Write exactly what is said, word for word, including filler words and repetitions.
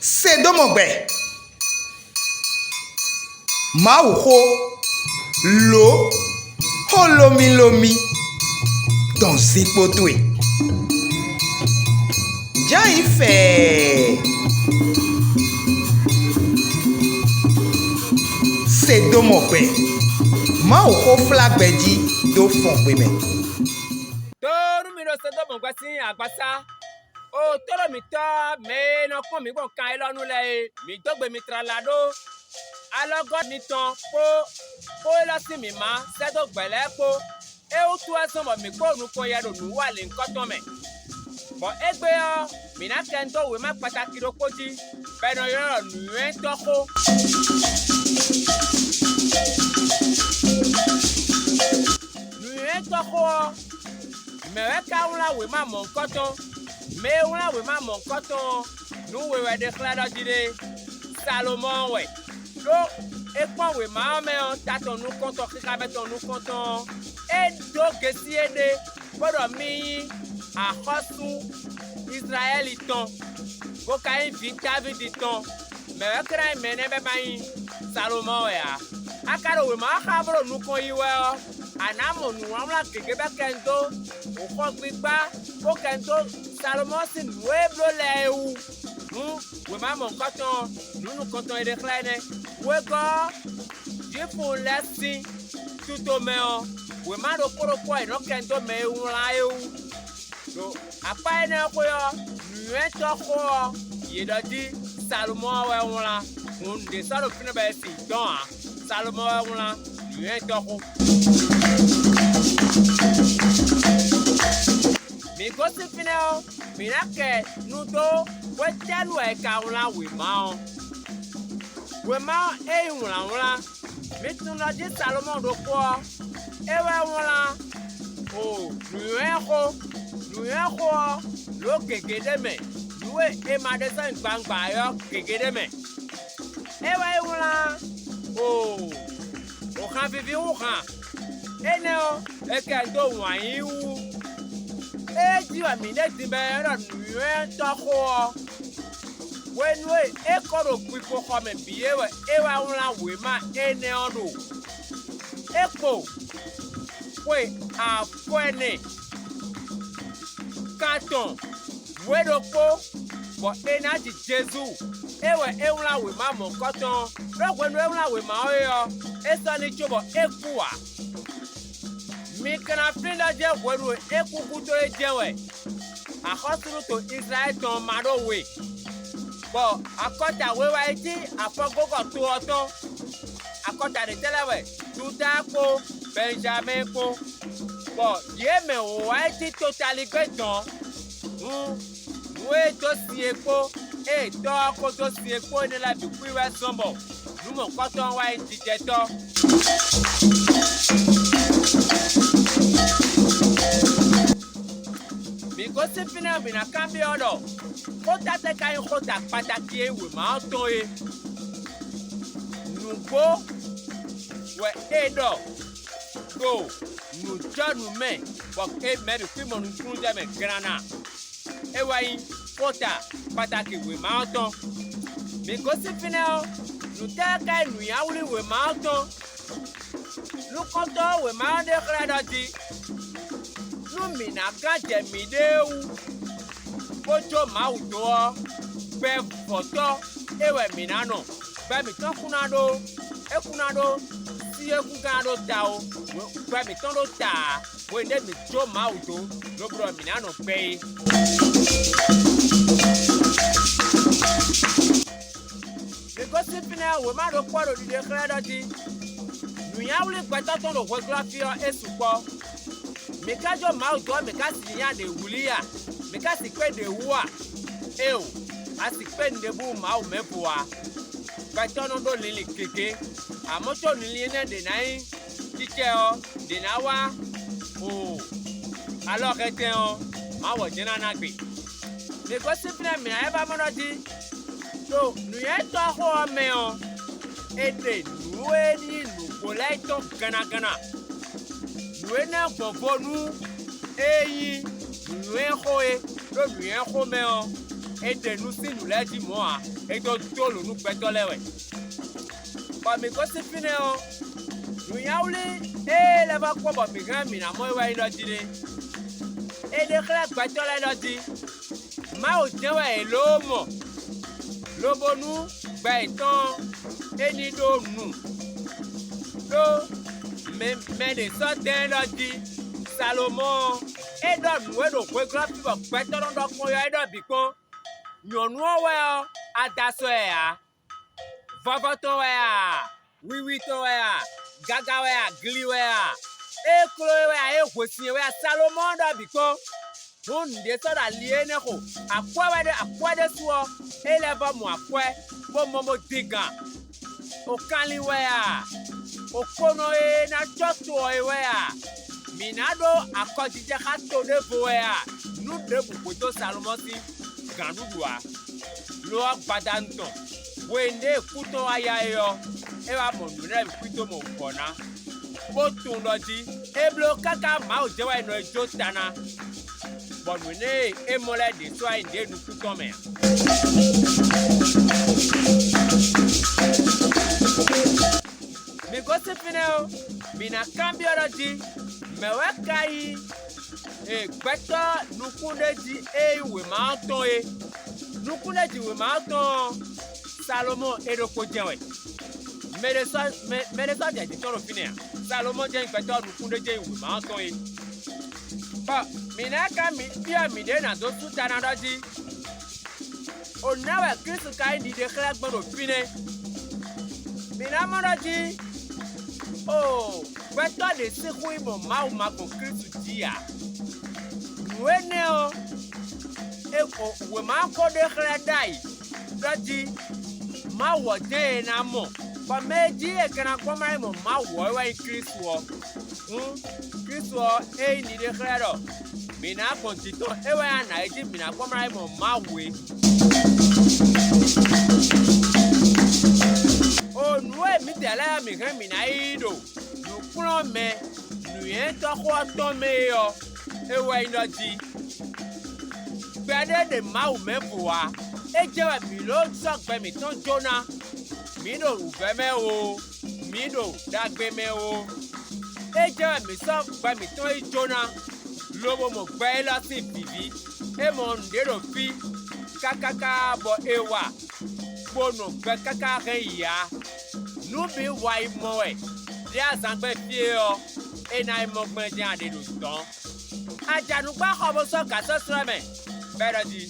Se dó mɔ gbɛ. Mawuxó, lǒ, xó lómílómí dɔn zinkpo towe. Jǎ nyí fɛɛ. Se dó mɔ gbɛ. Mawuxó flá gbɛ jí dó fɔn xwe mɛ. Dó nú mi ɖo Sodómu gbɛ sín agbasá. O tóɖó mǐtɔn, mɛ e nɔ kpɔ́n mǐ gbɔn kan élɔ́ nu lɛ́ɛ é, mǐ dó gbe mi tlala ɖó alɔgɔ́ mitɔn kpó xó élɔ́ sín mǐmá sɛ́ dó gbɛ̌ lɛ́ɛ kpó. É wútu wɛ zɔ́n bɔ mǐ kpó nukɔn yɛ ɖo nǔ wa lěhunkɔtɔn mɛ. Bɔ égbé ɔ́, mǐ ná kɛ nu dó wěma kpataki ɖokpó jí, bɔ è nɔ ylɔ́ ɖɔ nǔnywɛ́tɔ́ xó. Nǔnywɛ́tɔ́ xó ɔ́, mɛ̌ wɛ ka wlán wěma mɔ̌hunkɔtɔn? Mɛ e wlán wěma mɔ̌hunkɔtɔn ɔ́, nǔ we wɛ ɖe xlɛ́ ɖɔ jí ɖe. Salomɔ́ɔ wɛ. Ɖó é kpɔ́n wěma ɔ́ mɛ ɔ́, ta tɔn nukɔntɔn, xixa mɛ tɔn nukɔntɔn ɔ́, é dó gesí éɖée, bó ɖɔ mì nyí axɔ́sú Izlayɛ́li tɔn, bó ka nyí vǐ Davídi tɔn. Mɛ̌ wɛ ka ná nyí mɛ énɛ́ bɔ é ma nyí Salomɔ́ɔ wɛ ǎ? A ka ɖo wěma ɔ́ xa bó ɖo nukɔn yi wɛ ɔ́, a nǎ mɔ nǔwlánwlán gěgé bɔ é kɛ nu dó xɔgbígbá, bó kɛ nu dó Salomɔ́ɔ sín nǔ e é bló lɛ́ɛ é wú. Hǔn, wěma mɔ̌hunkɔtɔn ɔ́, nǔ nukɔntɔn e ɖe xlɛ́ é nɛ́. Wegɔ́ ɔ́, Jwifu lɛ́ɛ sín tito mɛ ɔ́, wěma ɖokpó ɖokpó ɔ́, è nɔ̌ kɛ nu dó mɛ e wlán é wú. Ɖo akpá énɛ́ ɔ́ xwé ɔ́, nǔnywɛ́tɔ́ xó ɔ́, yě ɖɔ jí Salomɔ́ɔ wɛ wlán. Hǔn nǔɖé sɔ́ ɖo fínɛ́ bɔ è sixú dɔn ǎ; Salomɔ́ɔ wɛ wlán nǔnywɛ́tɔ́ xó. Mǐ gosín fínɛ́ ɔ́, mǐ ná kɛ nu dó xwétɛ́nu wɛ è ka wlán wěma ɔ́. Wěma ɔ́, é nyí wlǎnwlán. Mi tunwun ɖɔ jí Salomɔ́ɔ ɖokpó ɔ́, é wɛ wlán o nǔnywɛ́ xó. Nǔnywɛ́ xó ɔ́, lǒ gěgé ɖ'é mɛ; nǔ e è ma ɖe sɔ́ nyi gbangba ɔ́ gěgé ɖ'é mɛ. É wɛ é wlán o o han víví wú han. Énɛ́ ɔ́, è kɛ dó wǎn yíyí wú. Ée jí wɛ mǐ ɖe din bɔ è nɔ ɖɔ nǔnywɛ́tɔ́ xó ɔ́, hwenu e é kɔ ɖo gbikpoxɔ mɛ bǐ é wɛ é wá wlán wěma énɛ́ ɔ́ ɖo. É kpo xwe afɔɛnɛ kan tɔn nǔ e ɖokpó, bɔ è nǎ ji Jezu. É wɛ é wlán wěma mɔ̌hunkɔtɔn ɔ́, ɖó hwenu e é wlán wěma ɔ́ é ɔ́, é sɔ́ ní có bɔ é kú ǎ. Mi ka ná flín ɖɔ jɛ́n hwenu e é kú gúdo é jɛ́n wɛ axɔ́súɖuto Izlayɛ́li tɔn ɔ́ ma ɖó we, bɔ akɔta we wá yi cí afɔgógɔ to ɔ́ tɔn. Akɔta ɖě tɛ́ lɛ́ɛ wɛ Judáa kpó Bɛnjamɛ́ɛ kpó, bɔ yě mɛ wǒ wá yi cí totaligbé dɔ̌n. Hǔn, nǔ e dó sin e kpó ée Tɔ́ ɔ́ ko dó sin e kpó énɛ́ lɛ́ɛ bǐ xwí wɛ zɔ́n bɔ nǔ mɔ̌hunkɔtɔn ɔ́ wá nyí jijɛtɔ́. Mǐ gosín fínɛ́ ɔ́, mǐ ná kanbyɔ́ ɖɔ xóta tɛ́ ka nyí xóta kpatáki e nyí wěma ɔ́ tɔn é. Nǔgbó wɛ é ɖɔ ɖo nǔjɔnǔ mɛ, bɔ é mɛ bǐ xwí mɔ nukúnnú jɛ mɛ glana. É wɛ nyí xóta kpatáki wěma ɔ́ tɔn. Mǐ gosín fínɛ́ ɔ́, nǔtɛ́ wɛ ka nyí nǔnywɛ́ wlí wěma ɔ́ tɔn? Nukɔntɔn ɔ́, wěma ɔ́ ɖe xlɛ́ ɖɔ jí nú mǐ ná gán jɛ mǐɖée wú, bó jó Mawu dó ɔ́, gbɛ vɔ̌tɔ́ é wɛ mǐ ná nɔ. Gbɛ mǐtɔn kún ná ɖó, é kún ná ɖó sí é kún gán ɖó ta ó; gbɛ mǐtɔn ɖó ta ǎ, hwenu ɖé mǐ jó Mawu dó, lobo ɖɔ mǐ ná nɔ gbɛ é. Mǐ gosín fínɛ́, wěma ɖokpó ɔ́ ɖo ɖiɖe xlɛ́ ɖɔ jí nǔnywɛ́ wlí gbɛtɔ́ tɔn ɖo hweglɔ́ fí ɔ́, é sukpɔ́. Mǐ ka jó Mawu dó ɔ́, mǐ ka sixú nya ɖě wlí a? Mǐ ka sixú kpé ɖě wú a? Éeǒ, a sixú kpé nǔɖébú Mawu mɛ vo ǎ. Gbɛtɔ́ nɔ ɖó linlin gěgé, amɔ̌ có linlin énɛ́ ɖě ná nyí cícɛ ɔ́, ɖě ná wá o alɔhɛntɛn ɔ́, Mawu ɔ́ jɛ́n ná ná gbe. Mǐ gosín fínɛ́ mǐ ná lɛ́ vɔ́ mɔ ɖɔ jí, ɖo nǔnywɛ́tɔ́ xó ɔ́ mɛ ɔ́, è ɖe nǔ e nyí nǔgbó lɛ́ɛ tɔn gannaganna. Nǔ énɛ́ gbɔn vo nú ée nyí nǔnywɛ́ xó é, ɖó nǔnywɛ́ xó mɛ ɔ́, è ɖe nu sín nǔ lɛ́ɛ jí mɔ̌ ǎ; é dó dó lǒ nú gbɛtɔ́ lɛ́ɛ wɛ. Bɔ mǐ gosín fínɛ́ ɔ́, nǔnywɛ́wlí ée lɛ́ vɔ́ kpɔ́n bɔ mǐ hɛn mǐ ná mɔ é wɛ nyí ɖɔ jí nɛ́. È ɖe xlɛ́ gbɛtɔ́ lɛ́ɛ ɖɔ jí: Mawu jɛ́n wɛ è lǒ mɔ, lobo nú gbɛ yětɔn ɔ́, é ní ɖó nu. Đó mɛ mɛ ɖě sɔ́ dán ɛ ɖɔ jí: Salomɔ́ɔ ɔ́, é ɖɔ nǔ e ɖo hweglɔ́ fí bɔ gbɛtɔ́ nɔ ɖɔ kpɔ́n ɔ́ é ɖɔ bǐ kpɔ́n. Nyɔ̌nu ɔ́ wɛ ɔ́, ada sɔ́ ɛ ǎ. Vɔvɔ tɔn wɛ a? Wiwi tɔn wɛ a? Gaga wɛ a? Gli wɛ a? É kló é wɛ a? É hwesin é wɛ a? Salomɔ́ɔ ɖɔ bǐ kpɔ́n. Hǔn nǔɖé sɔ́ ɖo ali énɛ́ xo. Akwɛ́ wɛ ɖé akwɛ́ ɖésú ɔ́, é lɛ́ vɔ́ mɔ akwɛ́, bó mɔ bó dín gǎn. O kanlin wɛ a? O konɔ e ná cɔ́ to ɔ́ é wɛ a? Mǐ ná ɖó akɔjijɛ xá to ɖěvo wɛ a? Nǔ ɖěbǔ hwedó Salomɔ́ɔ sín gǎnɖuɖu ǎ. Lo ɔ́, gbadanu tɔn, hwenu ɖě e kú tɔn wá ya é ɔ́, é wá mɔ nǔ lɛ́ɛ bǐ xwído mɔ gɔ̌ ná, bó tunwun ɖɔ jí é bló káká Mawu jɛ́n wɛ è nɔ e jó ta ná, bɔ nǔ énɛ́ e é mɔ lɛ́ɛ ɖě sɔ́ wá yi nǔɖé nukún tɔn mɛ ǎ. Mǐ gosín fínɛ́ ɔ́, mǐ ná kanbyɔ́ ɖɔ jí: Mɛ̌ wɛ ka nyí e gbɛtɔ́ nukúnɖéjí e nyí wěma ɔ́ tɔn é? Nukúnɖéjí wěma ɔ́ tɔn ɔ́, Salomɔ́ɔ é ɖokpó jɛ́n wɛ. Mɛ ɖé sɔ́ mɛ mɛ ɖé sɔ́ jɛ jǐ tɔn ɖo fínɛ́ ǎ. Salomɔ́ɔ jɛ́n nyí gbɛtɔ́ nukúnɖéjí e nyí wěma ɔ́ tɔn é. Bɔ mǐ ná ka mǐ byɔ́ mǐɖée ná dó sú ta ná ɖɔ jí: O nɛ̌ wɛ Klísu ka nyí ɖiɖe xlɛ́ gbɔn ɖo fínɛ́? Mǐ ná mɔ ɖɔ jí: Oo, gbɛtɔ́ ɖě sixú yi mɔ Mawu ma gbɔn Klísu jí ǎ. Nǔ énɛ́ ɔ́, è xo wěma ɔ́ ko ɖe xlɛ́ ɖ'ayǐ ɖɔ jí: Mawu ɔ́ jɛ́n è nǎ mɔ, bɔ mɛ e jí è ka ná gbɔn ma yi mɔ Mawu ɔ́ wɛ nyí Klísu ɔ́. Hǔn, Klísu ɔ́, é nyí niɖé xlɛ́ ɖɔ mǐ ná gbɔn jǐ tɔn é wɛ nyí ana e jí mǐ ná gbɔn ma yi mɔ Mawu é. O nǔ e mǐdɛɛ lɛ́ɛ mǐ hɛn mǐ ná yí ɖo nǔkplɔ́nmɛ nǔnywɛ́tɔ́xó ɔ́ tɔn mɛ é ɔ́, é wɛ nyí ɖɔ jí: Gbɛɖé ɖe Mawu mɛ vo ǎ; é jɛ wɛ mǐ ló sɔ́ gbɛ mǐtɔn jó ná. Mǐ ɖo wǔvɛ́ mɛ oo, mǐ ɖo ɖagbe mɛ oo, é jɛ wɛ mǐ sɔ́ gbɛ mǐtɔn yi jó ná, lobo mɔ gbɛ élɔ́ sín vǐví. É mɔ nǔɖé ɖo fí kákáká bɔ è wa, bó nɔ gbɛ káká hɛn yi ǎ. Nǔ bǐ wa yi mɔ wɛ ɖě azǎn gbɛ́ fí é ɔ́, è nǎ yi mɔ gbɛn jɛ́n a ɖe ɖo dɔ̌n. A ja nǔ gbá xɔ bó sɔ́ gǎ sɔ́ slɔ́ mɛ, bɔ é ɖɔ jí: